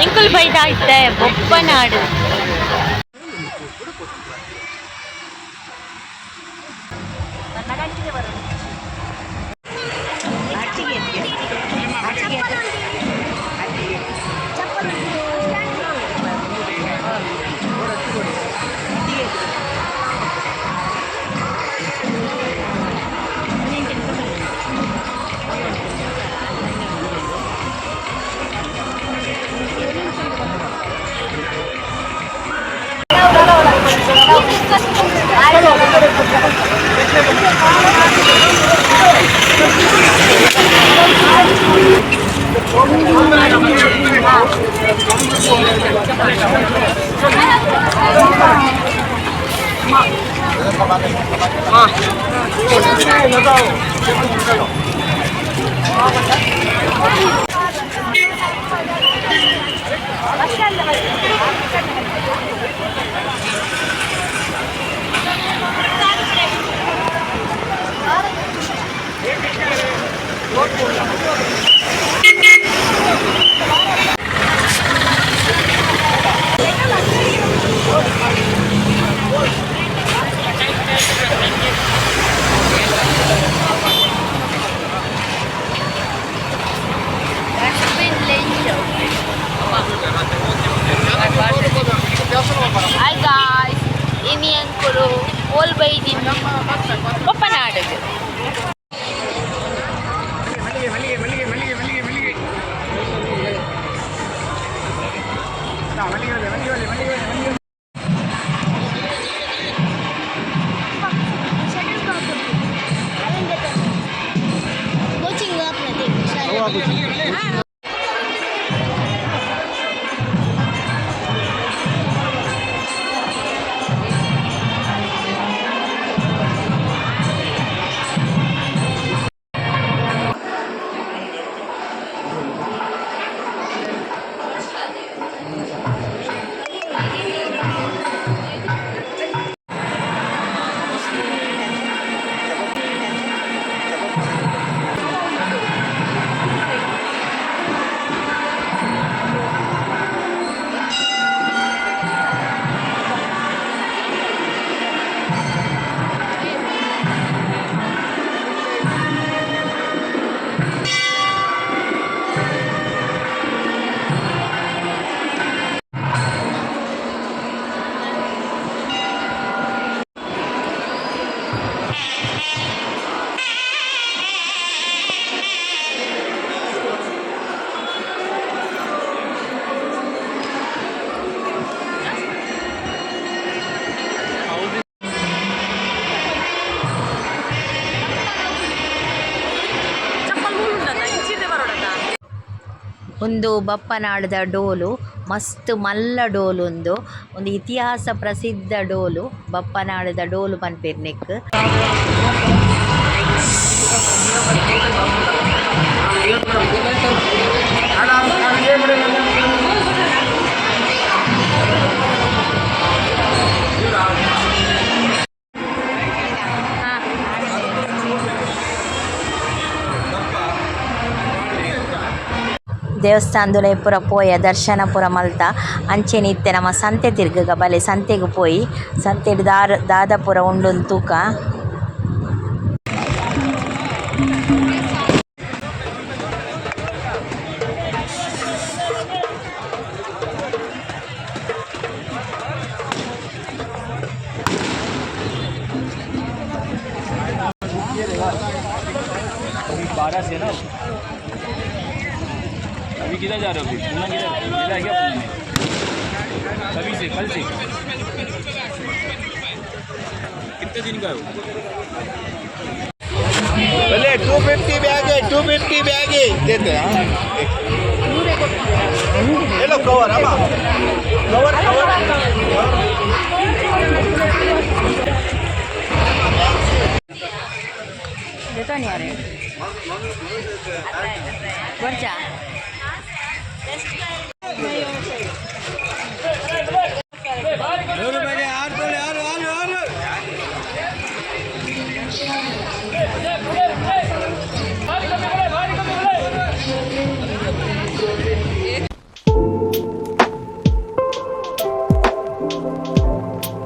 ಎಂಕುಲು ಬೈದ ಇತ್ತೆ ಬೊಪ್ಪನಾಡು. ಹಾಯ್ ಗಾಯ್ಸ್, ಇನಿ ಅಂಕುಲು ಓಲ್ ಬೈದಿನ? ಬೊಪ್ಪನಾಡುಗು. ಕೋಚಿಂಗ್. ಉಂದು ಬಪ್ಪನಾಡುದ ಡೋಲು. ಮಸ್ತ್ ಮಲ್ಲ ಡೋಲು ಉಂದು. ಉಂದು ಇತಿಹಾಸ ಪ್ರಸಿದ್ಧ ಡೋಲು. ಬಪ್ಪನಾಡುದ ಡೋಲು ಪನ್ಪೆರ್ ನೆಕ್ಕ್. ದೇವಸ್ಥಾನದುಲೈ ಪೂರ ಪೋಯ, ದರ್ಶನ ಪೂರ ಮಲ್ತ. ಅಂಚೆನೆ ಇತ್ತೆ ನಮ ಸಂತೆ ತಿರ್ಗುಗ ಬಲೆ. ಸಂತೆಗ್ ಪೋಯಿ, ಸಂತೆಡ್ ದಾರ ದಾದ ಪೂರ ಉಂಡುಂದು ತೂಕ. अभी 12 से ना? अभी किधर जा रहे हो? अभी पूना किधर जिला है क्या पूना में? कभी से? कल से? कितने दिन का है वो? बोले 250 बैग है, 250 बैग है, देते हैं। हाँ, ये लो कवर. हाँ, कवर कवर. ದೆತೊನಿಯರೆ ಬೊರ್ಚಾ. Thank you.